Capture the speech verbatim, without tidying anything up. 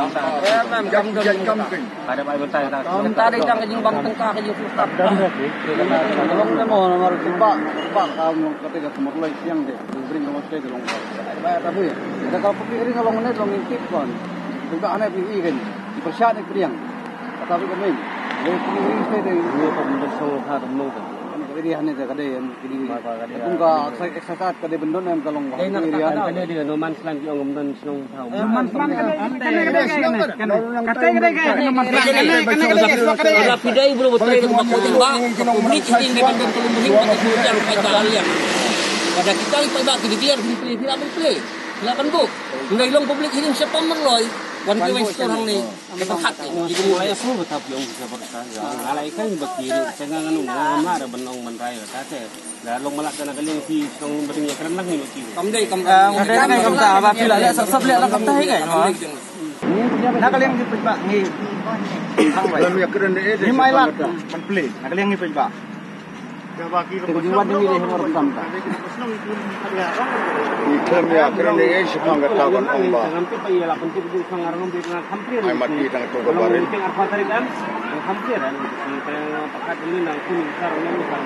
Kam, kam, kam, kam, kam, kam. Ada bai mynta kita. Mynta dei tang ka jingbam tyngka, ka jingsuhstad. Long ne mo namar kumba, kumba ka long kata ka Marloi siang de. Bring ka mosque ka long. Bai ta bui. Ada ka public hearing ka long ne long intip kon. Kumba ane pi i kan. Pyrshah ne pdiang. Kata bui ka main. Dei public hearing stay dei. Ni ka benda song ha ka mong kan. Ane ka area ne ka dei. Kum ka exercise ka dei bendon em ka long. Area. Ka dei no man's land ki ong bendon. Lada phi dei bro betul ke bako tembak, ke public ini independent pelumbuhin pada kemudian paita alian. Pada kita ni paita kini dia di play, phi la play. Phi la kan buk. Ndai long public hearing siapa merloi. Wan ke wai store hang ni. Kita hak ni. Jadi mulai aku betap yang bisa berkah. Alai kan bakir tengah nganu ngam ada benong menrai kata. Da long malak da na ka liang phi shnong Lumbering ïa kren lang ni ma ki. Kam dei kam. Ah, kam dei kam ta ba phi la leh sap sap leh la kam ta hi kai. Na ka liang ki pynbah ngi. Lam ïa kren de. Ni mai lak kan pli. Na ka liang ngi pynbah. Te ku jingwan ngi de hor tam ta. Ni klem ïa kren de shi pang ka ta ban ong ba. Ngam tip ïa la pyntip ju sang arong bi na kam pli. Ai mati tang tu ka barin. Tang arpha tarik am. Ngam pli ran. Tang pakat ni nang kun sar nang sar.